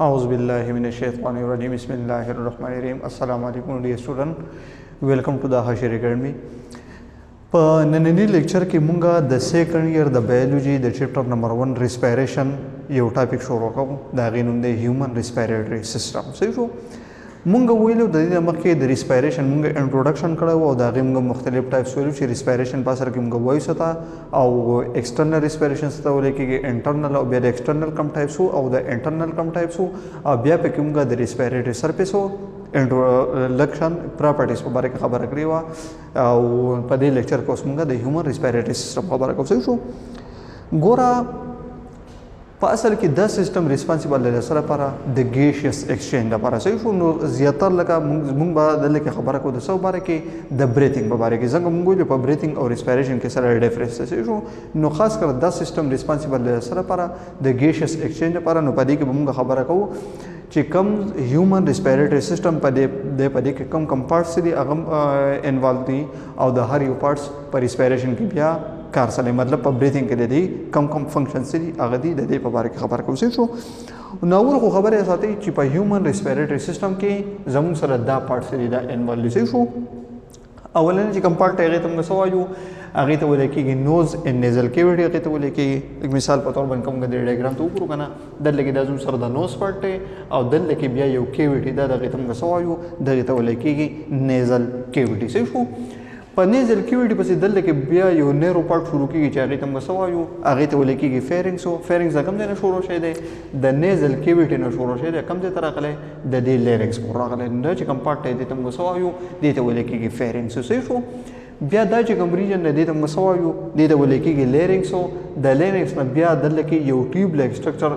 اعوذ بالله من الشیطان الرجیم بسم الله الرحمن الرحیم. السلام علیکم dear student, welcome to the Hashir Academy. په ننني لیکچر کې مونږه د second year د بیولوژي د chapter number 1 respiration یو topic شروع کوو. د هغې نوم دی human respiratory system. صحیح شو؟ مونږ ویلو د دې مخکې د respiration مونږ introduction کړی او د هغې مونږ مختلف types ویلو چې respiration په اصل کې مونږ وایو څه ته، او external respiration څه ته ویل کېږي، internal، او بیا د external کوم types او د internal کوم types، او بیا پکې مونږ د respiratory surface introduction properties په باره کې خبره کړې وه. او په دې لیکچر کې اوس مونږ د human respiratory system خبره کوو. صحیح شو؟ ګوره، په اصل کې دا system responsible دی سره لپاره د gaseous exchange لپاره. صحیح شو؟ نو زیاتر لکه مونږ به دلته کې خبره کوو د څه باره کې؟ د breathing په باره کې. څنګه مونږ ویلو په breathing او respiration کې سره difference دی. صحیح شو؟ نو خاص کر دا system responsible دی سره لپاره د gaseous exchange لپاره. نو په دې کې به مونږ خبره کوو چې کوم human respiratory system په دې په دې کې کوم کوم parts دي هغه involve دي، او د هر یو parts په respiration کې بیا کار سره، مطلب په breathing کې د دې کم کم functions دي هغه دي، د دې په باره کې خبره کوو. صحیح شو؟ نو اول خو خبره ساتي چې په human respiratory system کې زموږ سره دا parts دي دا involve دي. صحیح شو؟ اولنې چې کوم part هغې ته موږ څه وایو؟ هغې ته ویل کېږي nose and nasal cavity. هغې ته ویل کېږي، لکه مثال په تور باندې کوم د diagram ته وګورو که نه، دلته کې دا زموږ سره د nose part دی، او دلته کې بیا یو cavity ده، دغې ته موږ څه وایو؟ دغې ته ویل کېږي nasal cavity. صحیح شو؟ په nasal cavity پسې دلته کې بیا یو narrow part شروع کېږي چې هغې ته موږ څه وایو؟ هغې ته ویل کېږي pharynx. Pharynx د کوم ځای نه شروع شوی دی؟ د nasal cavity نه شروع شوی دی. کوم ځای ته راغلی؟ د دې larynx پورې راغلی. دا چې کوم part دی دې ته موږ څه وایو؟ دې ته ویل کېږي pharynx. صحیح شو؟ بیا دا چې کوم region دی دې ته موږ څه وایو؟ دې ته ویل کېږي larynx. د larynx نه بیا دلته کې یو tube like structure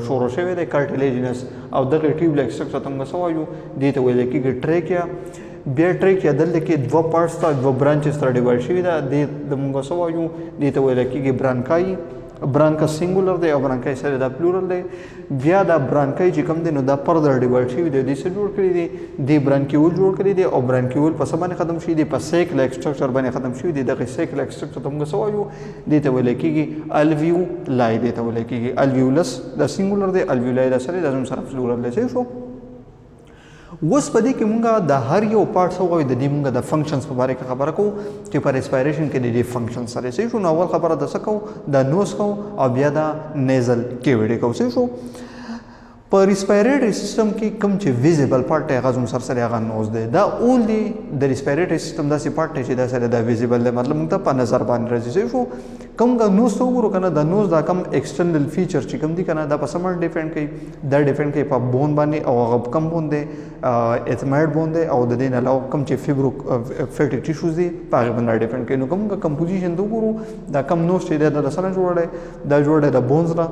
شروع شوی دی، cartilaginous، او دغه tube like structure ته موږ څه وایو؟ دې ته ویل کېږي trachea. بیا trachea دلته کې دوه parts ته، دوه branches ته divide شوې ده. دې د موږ څه وایو؟ دې ته ویل کېږي bronchi. Bronchus singular دی او bronchi سره دا plural دی. بیا دا bronchi چې کوم دی نو دا further divide شوي دی. دې څه جوړ کړي دي؟ دې bronchiole جوړ کړي دي، او bronchiole په څه باندې ختم شوي دي؟ په sac like structure باندې ختم شوي دي. دغه sac like structure ته موږ څه وایو؟ دې ته ویل کېږي alveoli. دې ته ویل کېږي alveolus، دا singular دی، alveoli دا سره دا زموږ سره plural دی. صحیح شو؟ اوس په دې کې مونږ د هر یو part څه وایو، د دې مونږ د functions په باره کې خبره کوو چې په respiration کې د دې function سره. صحیح شو؟ نو اول خبره د څه کوو؟ د nose کوو او بیا د nasal cavity کوو. صحیح شو؟ په respiratory system کې کوم چې visible part دی هغه زموږ سره سره هغه nose دی. دا only د respiratory system داسې part دی چې دا سره دا visible دی، مطلب موږ ته په نظر باندې راځي. صحیح شو؟ کوم د nose ته وګورو که نه، د nose دا کوم external feature چې کوم دی که نه، دا په څه باندې depend کوي؟ دا depend کوي په bone باندې، او هغه کوم bone دی؟ Ethmoid bone دی، او د دې نه علاوه کوم چې fibro fatty tissues دي په هغې باندې depend کوي. نو کوم composition ته وګورو، دا کوم nose چې دی دا د څه نه جوړ دی؟ دا جوړ دی د bones نه،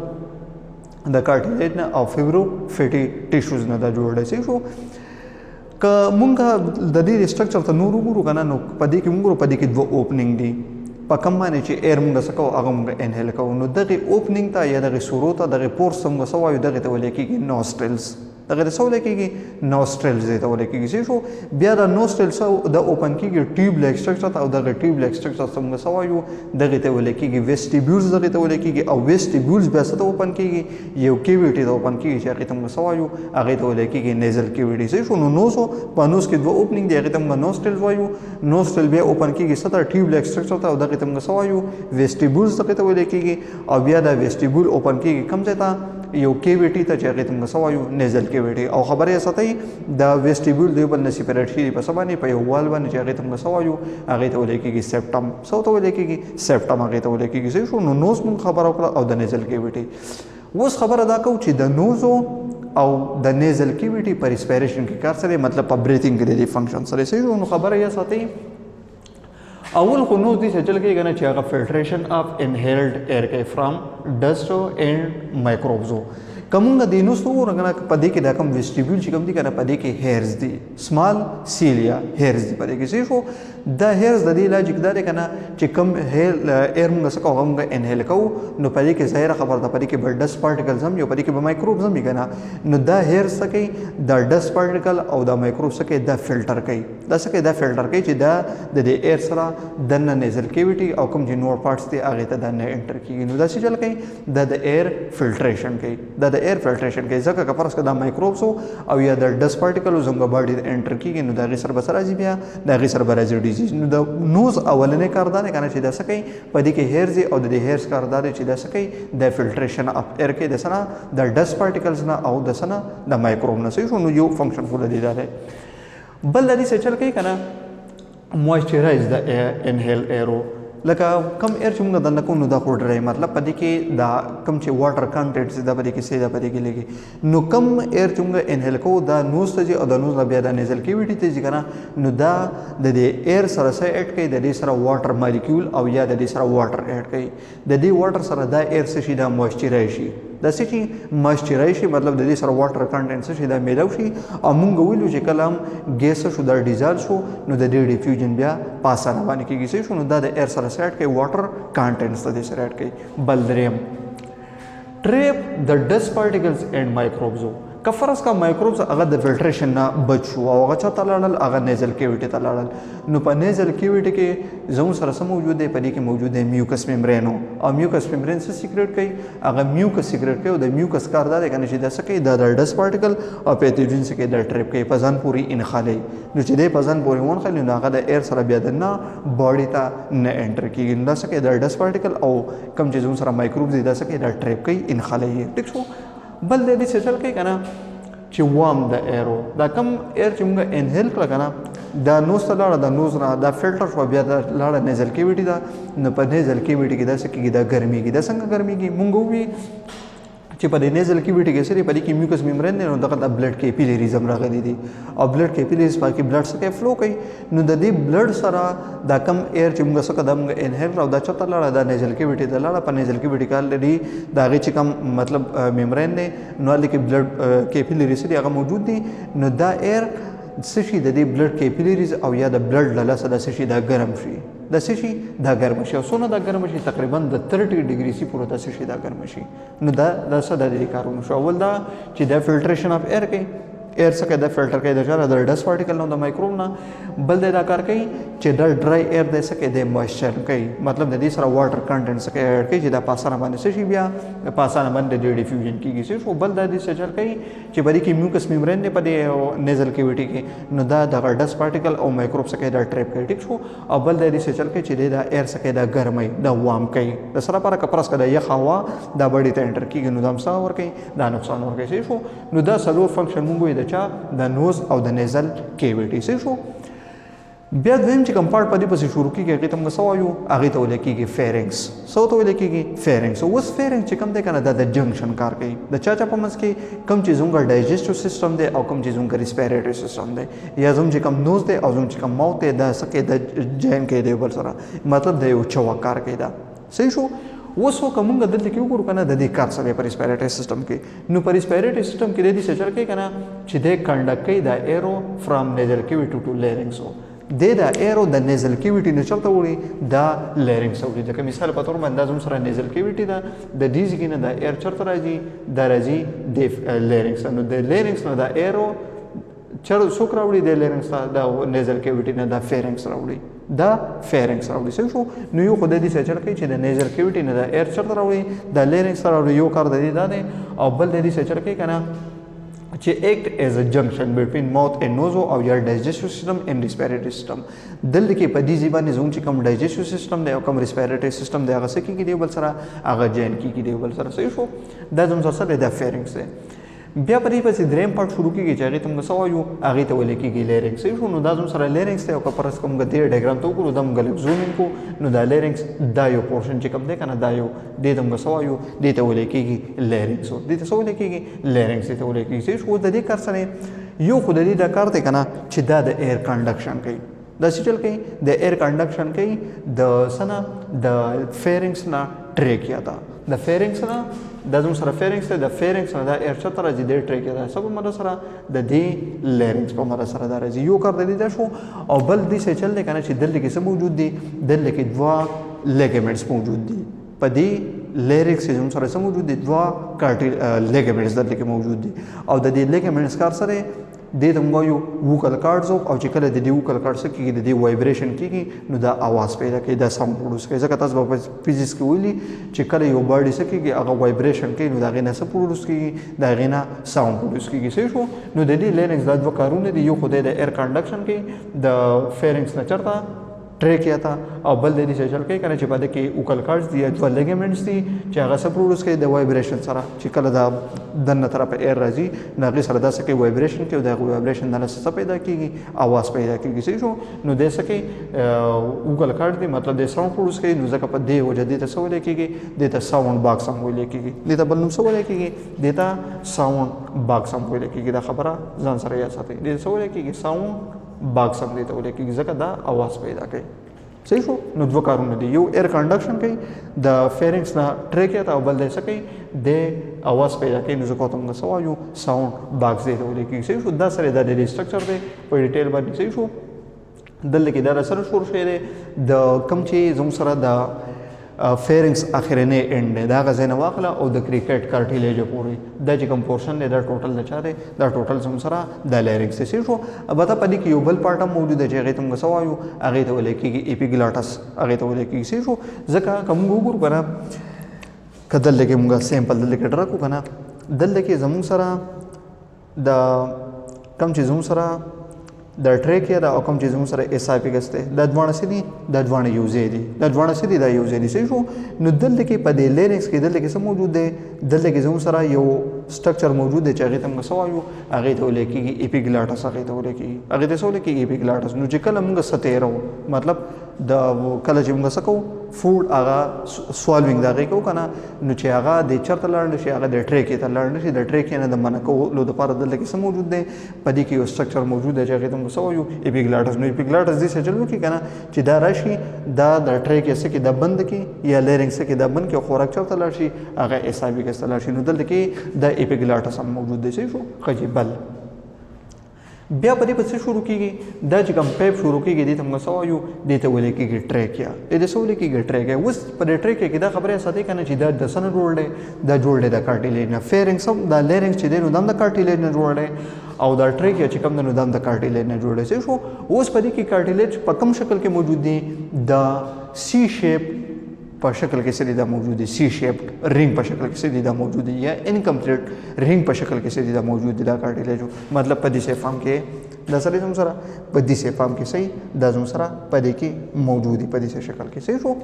د cartilage نه، او fibro fatty tissues نه دا جوړ دی. صحیح شو؟ که مونږ د دې structure ته نور وګورو که نه، نو په دې کې مونږ ګورو په دې کې دوه opening دي، په کوم باندې چې air مونږ څه کوو هغه مونږ inhale کوو. نو دغې opening ته یا دغې سورو ته، دغې pores ته مونږ څه وایو؟ دغې ته ویل کېږي nostrils. دغې ته څه ویل کېږي؟ Nostrils دې ته ویل کېږي. صحیح شو؟ بیا دا nostrils دا open کېږي tube like structure ته، او دغه tube like structure ته مونږ څه وایو؟ دغې ته ویل کېږي vestibules. دغې ته ویل کېږي، او vestibules بیا څه ته open کېږي؟ یو cavity ته open کېږي چې هغې ته مونږ څه وایو؟ هغې ته ویل کېږي nasal cavity. صحیح شو؟ نو nose په nose کې دوه opening دي، هغې ته مونږ nostrils وایو. Nostril بیا open کېږي څه ته؟ Tube like structure ته، او دغې ته مونږ څه وایو؟ Vestibules دغې ته ویل کېږي. او بیا دا vestibule open کېږي کوم ځای ته؟ یو cavity ته چې هغې ته موږ څه وایو؟ Nasal cavity. او خبره یې ساتئ، دا vestibule د یو بل نه separate شوي دي په څه باندې؟ په یو wall باندې چې هغې ته موږ څه وایو؟ هغې ته ویل کېږي septum. څه ورته ویل کېږي؟ Septum هغې ته ویل کېږي. صحیح شو؟ نو nose موږ خبره وکړه او د nasal cavity. اوس خبره دا کوو چې د nose او د nasal cavity په respiration کې کار سره، مطلب په breathing کې د دې function سره. صحیح شو؟ نو خبره یې ساتئ، اول خو nose دې څه چل کوي که نه چې هغه filtration of inhaled air کوي from dust and microbes. که مونږ دې nose ته وګورو که نه، په دې کې دا کوم vestibule چې کوم دي که نه، په دې کې hairs دي، small cilia hairs دي په دې کې. صحیح شو؟ دا hairs د دې logic دا دی که نه چې کوم air مونږ څه کوو هغه مونږ inhale کوو، نو په دې کې ظاهره خبره ده په دې کې به dust particles هم وي او په دې کې به microbes هم وي که نه. نو دا hairs څه کوي؟ دا dust particle او دا microbes څه کوي؟ دا فلټر کوي. دا څه کوي؟ دا فلټر کوي چې دا د دې air سره دننه nasal cavity او کوم چې نور parts دي هغې ته دا نه enter کېږي. نو دا څه چل کوي؟ دا د air filtration کوي، دا د د ایر فلټریشن کوي، ځکه که فرض کړه دا مایکروبس او یا د ډس پارټیکل زموږ باډي ته انټر کېږي نو د هغې سره به څه راځي؟ بیا د هغې سره به راځي ډیزیز. نو د نوز اولنی کار دا دی که نه چې دا څه کوي؟ په دې کې هیرز او د دې هیرز کار دا دی چې دا څه کوي؟ د فلټریشن اف ایر کوي د څه نه؟ د ډس پارټیکلز نه او د څه نه؟ د مایکروب نه. صحیح شو؟ نو یو فنکشن خو د دې دا دی. بل د دې څه چل کوي که نه؟ موایسچرایز د انهیل ایرو، لکه کم ایر چې موږ دننه کوو نو دا خو ډرای، مطلب په دې کې دا کم چې واټر کانټینټس دا په دې کې څه دا په دې کې لګي. نو کم ایر چې موږ انهیل کوو دا نوز ته ځي او د نوز نه بیا د نیزل کیویټي ته ځي که نه. نو دا د دې ایر سره څه اډ کوي؟ د دې سره واټر مالیکیول او یا د دې سره واټر اډ کوي. د دې واټر سره دا ایر څه شي؟ دا موایسچرایز شي. دا څه شي؟ موایسچرایز شي، مطلب د دې سره واټر کانټینټ څه شي؟ دا میلاو شي. او مونږ ویلو چې کله هم ګیس شو دا ډیزال شو نو د دې ډیفیوژن بیا په اسانه باندې کېږي. صحیح شو؟ نو دا د ایر سره څه اډ کوي؟ واټر کانټینټس د دې سره اډ کوي. بل دریم ټریپ د ډس پارټیکلز اینډ مایکروبز. که فرض کا مایکروبز هغه د فلټریشن نه بچ شو او هغه چاته لاړل؟ هغه نیزل کیویټي ته لاړل. نو په نیزل کیویټي کې زموږ سره څه موجود دی؟ په دې کې موجود دی میوکس ممبرین. او میوکس ممبرین څه سیکریټ کوي؟ هغه میوکس سیکریټ کوي. او د میوکس کار دا دی که نه چې دا څه کوي؟ دا د ډس پارټیکل او پیتوجن څه کوي؟ دا ټریپ کوي، په ځان پورې انخالوي. نو چې دی په ځان پورې ونښلي نو هغه د ایر سره بیا دننه باډي ته نه انټر کېږي. نو دا څه کوي؟ د ډس پارټیکل او کوم چې زموږ سره مایکروبز دي دا څه کوي؟ دا ټریپ کوي، انخالوي. ټیک شو؟ بل د دې څه چل کوي که نه چې وام د ایرو، دا کم ایر چې موږ انهیل کړه که نه دا نوز ته لاړه، د نوز نه دا فلټر شوه بیا دا لاړه نیزل کیویټي ده. نو په نیزل کیویټي کې دا څه کېږي؟ دا ګرمېږي. دا څنګه ګرمېږي؟ موږ ووایي چې په دې نیزل کیویټي کې څه دی؟ په دې کې میوکس ممبرین دی، نو دغه د بلډ کیپیلریز هم راغلي دي او بلډ کیپیلریز پکې بلډ څه کوي؟ فلو کوي. نو د دې بلډ سره دا کم ایر چې موږ څه کړه دا موږ انهیل کړه او دا چېرته لاړه؟ دا نیزل کیویټي ته لاړه. په نیزل کیویټي کې الریډي د هغې چې کوم مطلب ممبرین دی نو هلته کې بلډ کیپیلریز دي هغه موجود دي. نو دا ایر څه شي؟ د دې بلډ کیپیلریز او یا د بلډ له لاسه دا څه شي؟ دا ګرم شي. دا څه شي؟ دا ګرم شي. او څونه دا ګرم شي؟ تقریبا د 30 ډیګري سي پورې دا څه شي؟ دا ګرم شي. نو دا دا څه د دې کارونه شو. اول دا چې دا فلټریشن اف ایر کوي، ایر څه کوي؟ دا فلټر کوي د چا؟ د ډس پارټیکل نه، د مایکروب نه. بل دی دا کار کوي چې دا ډرای ایر دی څه کوي؟ دی موایسچر کوي، مطلب د دې سره واټر کانټینټ څه کوي؟ اډ کوي چې دا په اسانه باندې څه شي؟ بیا په اسانه باندې د دې ډیفیوژن کېږي. څه شو؟ بل دا دې څه چل کوي چې په دې کې میوکس ممبرین دی په دې نیزل کیویټي کې، نو دا دغه ډس پارټیکل او مایکروب څه کوي؟ دا ټریپ کوي. ټیک شو؟ او بل دا دې څه چل کوي چې دی دا ایر څه کوي؟ دا ګرموي، دا وام کوي. د سره لپاره که فرض کړه دا یخ هوا دا باډي ته انټر کېږي نو دا هم څه ورکوي؟ دا نقصان ورکوي. صحیح شو؟ نو دا څلور فنکشن مونږ وایو د چا؟ د نوز او د نیزل کیویټي. صحیح شو؟ بیا دویم چې کوم پارټ په دې پسې شروع کېږي هغې ته موږ څه وایو؟ هغې ته ویل کېږي فیرنګس. څه ورته ویل کېږي؟ فیرنګس. اوس فیرنګس چې کوم دی که نه دا د جنکشن کار کوي د چا چا په منځ کې؟ کوم چې زموږ ډایجسټیو سیستم دی او کوم چې زموږ ریسپیریټري سیستم دی، یا زموږ چې کوم نوز دی او زموږ چې کوم ماوت دی، دا څه کوي؟ د جاین کوي د یو بل سره، مطلب د یو چوک کار کوي دا. صحیح شو؟ اوس خو که مونږ دلته کې وګورو که نه د دې کار څه دی په ریسپیریټري سیستم کې؟ نو په ریسپیریټري سیستم کې د دې څه چل کوي که نه چې دی کنډکټ کوي دا ایرو فرام نیزل کیویټي ټو لیرنګس. دی دا ایرو د نیزل کیویټي نه چېرته وړي؟ دا لیرنګس وړي. لکه مثال په تور باندې دا زموږ سره نیزل کیویټي ده، د دې ځای نه دا ایر چېرته راځي؟ دا راځي د لیرنګس. نو د لیرنګس نه دا ایرو چېرته څوک راوړي؟ د لیرنګس ته دا نیزل کیویټي نه دا فیرنګس راوړي، دا فیرنګس راوړي. صحیح شو؟ نو یو خو د دې څه چل کوي چې د نیزل کیویټي نه دا ایر چېرته راوړي؟ دا لیرنګس ته راوړي. یو کار د دې دا دی. او بل د دې څه چل کوي که نه چې act as a junction between mouth and nose او یا digestive system and respiratory system. دلته کې په دې ځای باندې زموږ چې کوم digestive system دی او کوم respiratory system دی هغه څه کېږي؟ د یو بل سره هغه جوین کېږي د یو بل سره. صحیح شو؟ دا زموږ سره دی، دا فیرنګس دی. بیا په دې پسې دریم پارټ شروع کېږي چې هغې ته موږ څه وایو؟ هغې ته ویل کېږي لیرنګس. صحیح شو؟ نو دا زموږ سره لیرنګس دی. او که فرض کړو موږ دې ډایګرام ته وګورو، دا موږ لږ زوم ان کړو، نو دا لیرنګس دا یو پورشن چې کوم دی که نه دا یو دې ته موږ څه وایو؟ دې ته ویل کېږي لیرنګس. دې ته څه ویل کېږي؟ لیرنګس دې ته ویل کېږي. صحیح شو؟ د دې کار سره یو خو د دې دا کار دی که نه چې دا د ایر کنډکشن کوي. دا څه چل کوي؟ د ایر کنډکشن کوي د څه نه؟ د فیرنګس نه ټریکیا ته. د فیرنګس نه دا زموږ سره فیرنګس دی، د فیرنګس نه دا ایر چېرته راځي؟ د ټریکیا ته. څه په مدد سره؟ د دې لیرنګس په مدد سره دا راځي. یو کار د دې دا شو. او بل دې څه چل دی که نه چې دلته کې څه موجود دي؟ دلته کې دوه لیګمنټس موجود دي. په دې لیرنګس کې زموږ سره څه موجود دي؟ دوه کارټي لیګمنټس دلته کې موجود دي. او د دې لیګمنټس کار سره دې ته موږ وایو vocal cords. او چې کله د دې vocal cord څه کېږي، د دې vibration کېږي، نو دا اواز پیدا کوي، دا sound produce کوي. ځکه تاسو به په physics کې ویلي چې کله یو body څه کېږي، هغه vibration کوي، نو د هغې نه څه produce کېږي؟ د هغې نه sound produce کېږي. صحیح شو؟ نو د دې larynx دا دوه کارونه دي. یو خو دی د air conduction کوي د pharynx نه چېرته trachea ته، او بل د دې څه چل کوي که نه چې په دې کې vocal cords دي یا دوه ligaments دي چې هغه څه produce کوي؟ د vibration سره چې کله دا دننه طرفه air راځي، نو هغې سره دا څه کوي؟ vibration کوي، او د هغې vibration نه څه پیدا کېږي؟ اواز پیدا کېږي. صحیح شو؟ نو دی څه کوي؟ vocal cord دی، مطلب دی sound produce کوي. نو ځکه په دې وجه دې ته څه ویلی کېږي؟ دې ته sound box هم ویلی کېږي. دې ته بل نوم څه ویلی کېږي؟ دې ته sound box هم ویلی کېږي. دا خبره ځان سره یاد ساتئ. دې ته څه ویلی کېږي؟ sound box هم دې ته ویلی کېږي، ځکه دا اواز پیدا کوي. صحیح شو؟ نو دوه کارونه دي، یو air conduction کوي د pharynx نه trachea ته، او بل دی څه کوي؟ دی اواز پیدا کوي. نو ځکه ورته موږ څه وایو؟ sound box دې ته ویل کېږي. صحیح شو؟ دا سره دا د دې structure دی په detail باندې. صحیح شو؟ دلته کې دا سره شروع شوی دی د کوم چې زموږ سره د pharynx اخرنی end دی، د هغه ځای نه واخله او د cricoid cartilage پورې دا چې کوم portion دی، دا total د چا دی؟ دا total زموږ سره د larynx دی. صحیح شو؟ البته په دې کې یو بل part هم موجود دی چې هغې ته موږ څه وایو؟ هغې ته ویل کېږي epiglottis، هغې ته ویل کېږي. صحیح شو؟ ځکه که موږ وګورو که نه، که دلته کې موږ sample دلته کې draw کړو که نه، دلته کې زموږ سره د کوم چې زموږ سره د trachea ده او کوم چې زموږ سره esophagus دی، دا دواړه څه دي؟ دا دواړه یو ځای دي. دا دواړه څه دي؟ دا یو ځای دي. صحیح شو؟ نو دلته کې په دې larynx کې دلته کې څه موجود دی؟ دلته کې زموږ سره یو structure موجود دی چې هغې ته موږ څه وایو؟ هغې ته ویل کېږي epiglottis، هغې ته ویل کېږي. هغې ته څه ویل کېږي؟ epiglottis. نو چې کله موږ څه تېروو، مطلب د کله چې موږ څه کوو، food هغه swallowing د هغې کوو که نه، نو چې هغه د چېرته لاړ نه شي، هغه د trachea ته لاړ نه شي، د trachea نه د منع کولو دپاره دلته کې څه موجود دی؟ په دې کې یو structure موجود دی چې هغې ته موږ څه وایو؟ epiglottis. نو epiglottis دې څه چل وکړي که نه چې دا راشي، دا د trachea څه کې دا بند کړي یا larynx څه کې دا بند کړي، او خوراک چېرته لاړ شي؟ هغه esophagus ته لاړ شي. نو دلته کې د epiglottis هم موجود دی. صحیح شو؟ ښه جي. بل بیا په دې په څه شروع کېږي؟ دا چې کوم pipe شروع کېږي، دې ته موږ څه وایو؟ دې ته ویل کېږي trachea. دې ته څه ویل کېږي؟ trachea. اوس په دې trachea کې دا خبره ساتئ که نه چې دا د څه نه جوړ دی؟ دا جوړ دی د cartilage نه. pharynx هم دا larynx چې دی نو دا هم د cartilage نه جوړ دی، او دا trachea چې کوم دی نو دا هم د cartilage نه جوړ دی. صحیح شو؟ اوس په دې کې cartilage په کوم شکل کې موجود دی؟ د C shape په شکل کې څه دی دا موجود دی، C shape ring په شکل کې څه دی دا موجود دی، یا incomplete ring په شکل کې څه دی دا موجود دی دا cartilage. مطلب په دې form کې دا سره زموږ سره په دې form کې صحیح دا زموږ سره په دې کې موجود دی په دې شکل کې. صحیح شو؟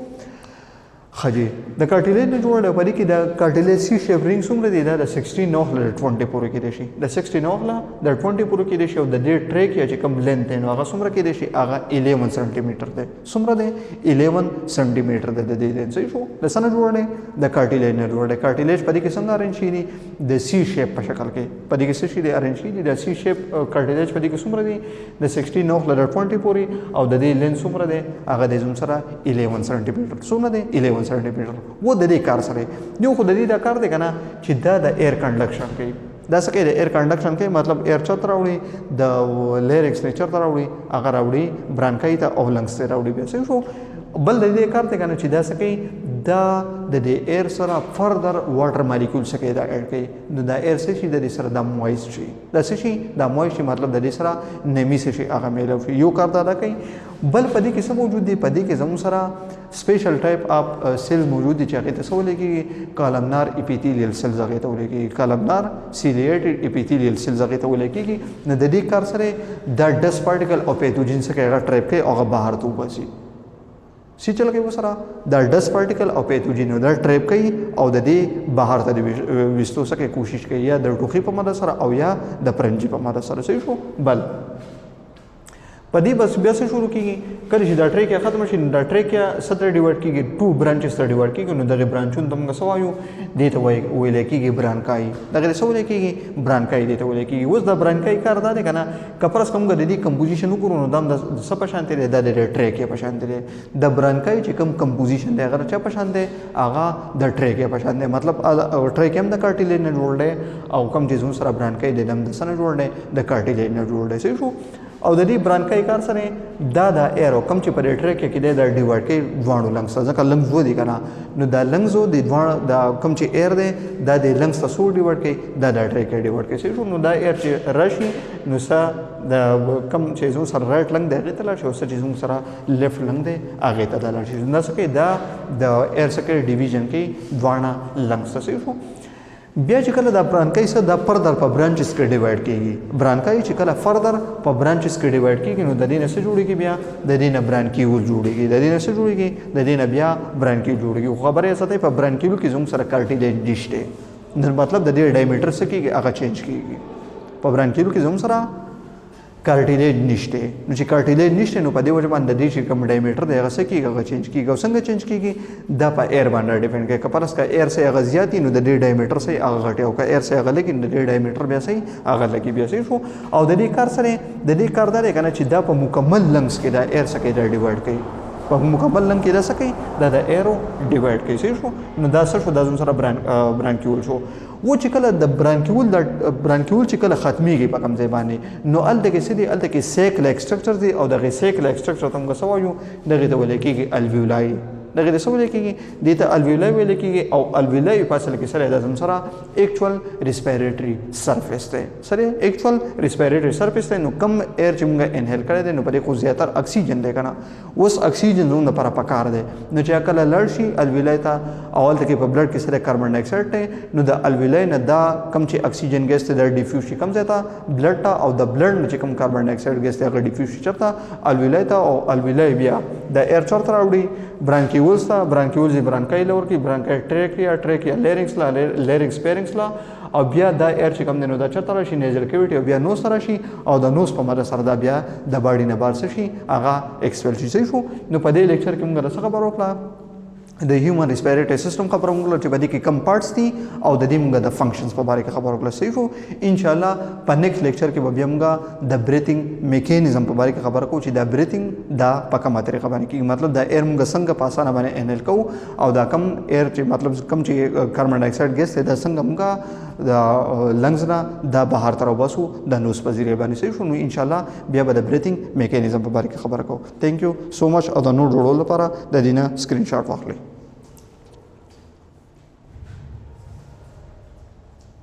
ښه جي. د cartilage نه جوړ دی، په دې کې د cartilage C shape ring څومره دی؟ دا د 16 نه واخله د 20 پورې کېدای شي، د 16 نه واخله د 20 پورې کېدای شي. او د دې trachea چې کوم length دی نو هغه څومره کېدای شي؟ هغه 11 سانتي دی. څومره دی؟ 11 سانتي دی د دې length. صحیح شو؟ د څه نه جوړ دی؟ د cartilage نه جوړ دی. cartilage په دې کې څنګه arrange شوي دي؟ د C shape په شکل کې. په دې کې څه شي دی arrange شوي دي؟ د C shape cartilage په دې کې څومره دی؟ د 16 نه واخله د 20 پورې، او د دې length څومره دی؟ هغه دی زموږ سره 11 سانتي. څومره دی؟ 11 سانتي. و د دې کار سره یو خو د دې دا کار دی که نه چې دا د air conduction کوي. دا څه کوي؟ د air conduction کوي، مطلب air چېرته راوړي؟ د larynx نه چېرته راوړي؟ هغه راوړي bronchi ته او lungs ته راوړي. بیا صحیح شو؟ بل د دې کار دی که نه چې دا څه کوي؟ دا د دې air سره further water molecule څه کوي؟ دا add کوي. نو دا air څه شي؟ د دې سره دا moist شي. دا څه شي؟ دا moist شي، مطلب د دې سره نمی څه شي؟ هغه میلاو شي. یو کار دا دا کوي. بل په دې کې څه موجود دی؟ په دې کې زموږ سره special type of cells موجود دي چې هغې ته څه ویل کېږي؟ columnar epithelial cells هغې ته ویل کېږي. columnar ciliated epithelial cells هغې ته ویل کېږي. نو د دې کار سره دا dust particle او pathogen څه کوي؟ هغه trap کوي او هغه بهر ته وباسي. څه چل کوي ورسره؟ دا dust particle او pathogen دا trap کوي او د دې بهر ته د ویستو څه کوي؟ کوشش کوي، یا د ټوخي په مدد سره او یا د پرنجي په مدد سره. صحیح شو؟ بل په دې بس بیا څه شروع کېږي؟ کله چې دا trachea ختمه شي، نو دا trachea څه ته divide کېږي؟ 2 branches ته divide کېږي. نو دغې branch ونو ته موږ څه وایو؟ دې ته ویل کېږي bronchi. دغې ته څه ویل کېږي؟ bronchi دې ته ویل کېږي. اوس دا bronchi کار دا دی که نه، که فرض کړو موږ د دې composition وګورو نو دا هم د څه په شان دی؟ دا د trachea په شان دی. د bronchi چې کوم composition دی هغه د چا په شان دی؟ هغه د trachea په شان دی. مطلب trachea هم د cartilage نه جوړ دی، او کوم چې زموږ سره bronchi دی دا هم د څه نه جوړ دی؟ د cartilage نه جوړ دی. صحیح شو؟ او د دې برانکای کار سره دا د air کوم چې پر trachea کې دی دا divide کوي دواړو lungs ته، ځکه lungs دوه دي که نه، نو دا lungs د دواړو دا کوم چې air دی دا د lungs ته څو divide کوي، دا د trachea divide کوي. صحیح شو؟ نو دا air چې راشي نو څه د کوم چې زموږ سره right lung دی هغې ته لاړ شي، او څه چې زموږ سره left lung دی هغې ته دا لاړ شي. دا څه کوي؟ دا د air څه کوي؟ division کوي دواړه lungs ته. صحیح شو؟ بیا چې کله دا bronchi څه دا further په branches کې divide کیږي، bronchi چې کله further په branches کې divide کیږي نو د دې نه څه جوړیږي؟ بیا د دې نه bronchiole جوړیږي. د دې نه څه جوړیږي؟ د دې نه بیا bronchiole جوړیږي. خو خبره یې ساتئ په bronchiole کې زموږ سره cartilage نشته، نو مطلب د دې diameter څه کیږي؟ هغه change کیږي. په bronchiole کې زموږ سره cartilage نشته، نو چې cartilage نشته نو په دې وجه باندې د دې چې کوم diameter دی هغه څه کیږي؟ هغه change کیږي. او څنګه change کیږي؟ دا په air باندې depend کوي. که فرض که air سه هغه زیات نو د دې diameter سه هغه غټي، او که air سه هغه لږ نو د دې diameter بیا سه هغه لږ بیا سه شو. او د دې کار سره د دې کار دا دی که نه چې دا په مکمل lungs کې دا air څه کوي؟ دا divide کوي. په مکمل lung کې دا څه کوي؟ دا د air divide کوي. صحیح شو؟ نو دا څه شو؟ دا زموږ سره bronchiole شو. و چې کله د bronchiole د bronchiole چې کله ختمیږي په کوم ځای باندې نو هلته کې څه دي؟ هلته کې sac like structure دی، او دغې sac like structure ته موږ څه وایو؟ دغې ته ویل کېږي alveoli. دغې ته څه ویل کېږي؟ دې ته alveoli ویل کېږي. او alveoli په اصل کې سره دا زموږ سره actual respiratory surface دی، سره actual respiratory surface دی. نو کم air چې موږ inhale کړی دی نو په دې خو زیاتر اکسیجن دی که نه، اوس اکسیجن زموږ لپاره پکار دی. نو چې کله لاړ شي alveoli ته او هلته کې په blood کې سره carbon dioxide دی، نو د alveoli نه دا کم چې oxygen gas دی دا diffuse شي کوم ځای ته؟ blood ته، او د blood نه چې کوم carbon dioxide gas دی هغه diffuse شي چېرته؟ alveoli ته. او alveoli بیا د air چېرته راوړي؟ bronchioles ته. bronchioles یې bronchi له ورکړي، bronchi trachea، trachea larynx له، larynx pharynx له، او بیا دا air چې کوم دی نو دا چېرته راشي؟ nasal cavity، او بیا nose ته راشي، او د nose په مدد سره دا بیا د body نه بهر څه شي؟ هغه expel شي. صحیح شو؟ نو په دې lecture کې موږ د څه خبره وکړه؟ د human respiratory system خبره وکړه چې په دې کې کوم parts دي، او د دې موږ د functions په باره کې خبره وکړه. صحیح شو؟ ان شاء الله په next lecture کې به بیا موږ د breathing mechanism په باره کې خبره کوو چې دا breathing دا په کومه طریقه باندې کېږي، مطلب دا air موږ څنګه په اسانه باندې inhale کوو، او دا کوم air چې مطلب کوم چې carbon dioxide gas دی دا څنګه موږ د lungs نه دا بهر ته راوباسو د nose په ذریعه باندې. صحیح شو؟ نو ان شاء الله بیا به د breathing mechanism په باره کې خبره کوو. Thank you so much. او د نوټ جوړولو لپاره د دې نه screenshot واخلئ.